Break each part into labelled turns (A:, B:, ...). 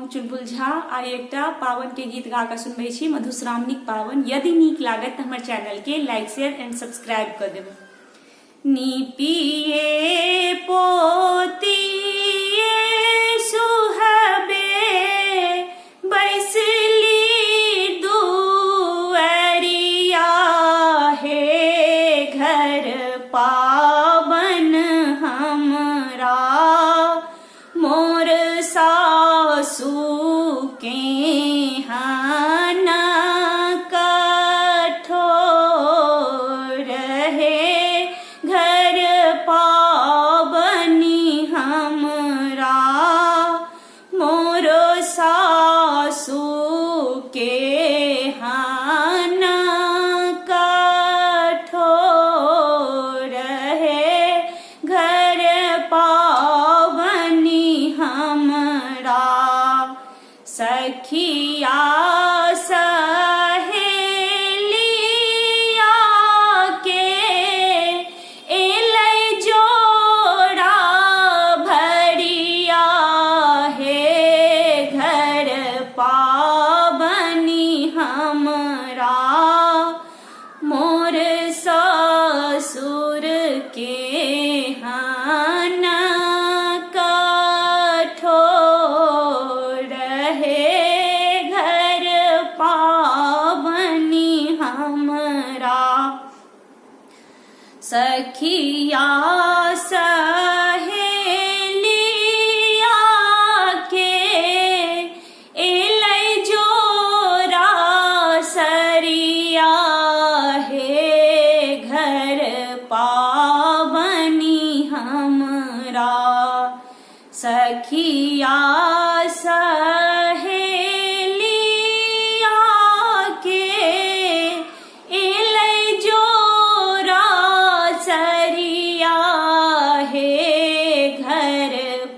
A: हम चुलबुल झा आइ एकटा पावन के गीत गा कऽ सुनबै छी, मधुश्रावणीक पावन। यदि नीक लागत तऽ हमर चैनल के लाइक, शेयर एंड सब्सक्राइब कऽ देबै। निपिये पोतिये सुहबे बैसली दुअरिया हे घर पावन हमरा मोर सासू के हाना कठोर हे घर पावनी हमरा मोर सासू के हाना कठोर हे घर पावनी हमरा सखिया सहेलिया के एलै जोड़ा भरिया हे घर पावनी हमरा मोर ससुर के हाना कठोर हे घर पावनी हमरा सखिया सहेलिया के एलै जोरा सरिया हे घर पावनी हमरा सखिया सहेलिया के एलै जोरा सरिया हे घर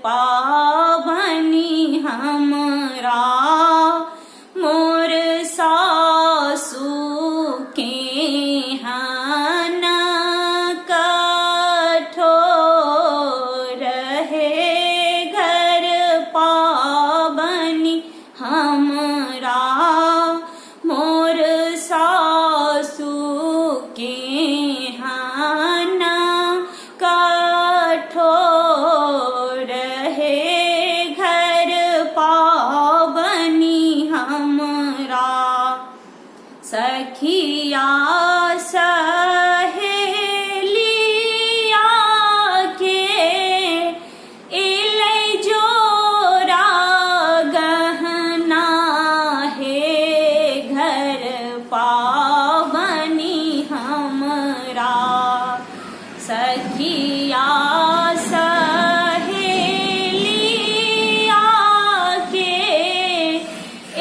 A: पावनी हमरा मोर सासू के हाना कठोर हे घर पावनी हमरा मोर सासू के हाना कठोर हे घर पावनी हमरा सखिया सहेलिया के एलै जोरा गहना हे घर पावनी हमरा सखिया सहेलिया के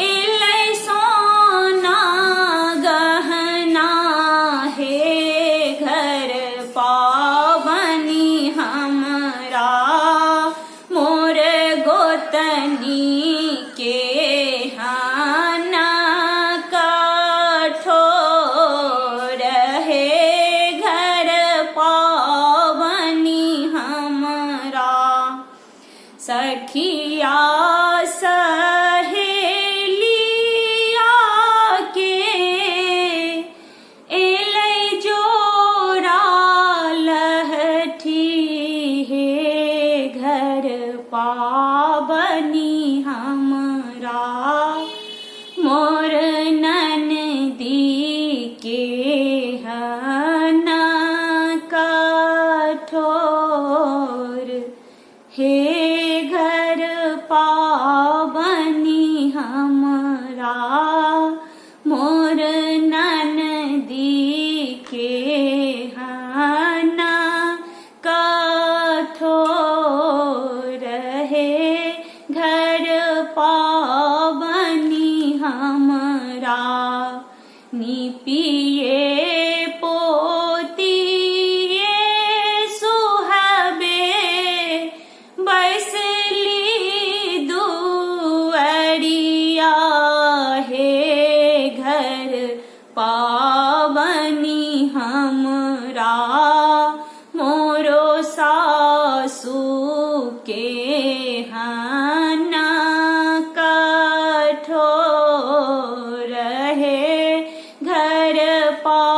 A: एलै सोना गहना हे घर पावनी हमरा मोर गोतनी के हाना कठोर हे घर पावनी हमरा सखिया सहेलिया के एलै जोरा लहठी हे घर पावनी हमरा मोर ननदी के हना कठोर हे घर पावनी हमरा मोर ननदी के हाना कठोर हे घर पावनी हमरा निपिये पोतिये सुहबे बैसली दुअरिया हे घर पावनी हमरा मोरो सासू के हाना का रहे घर पौरी।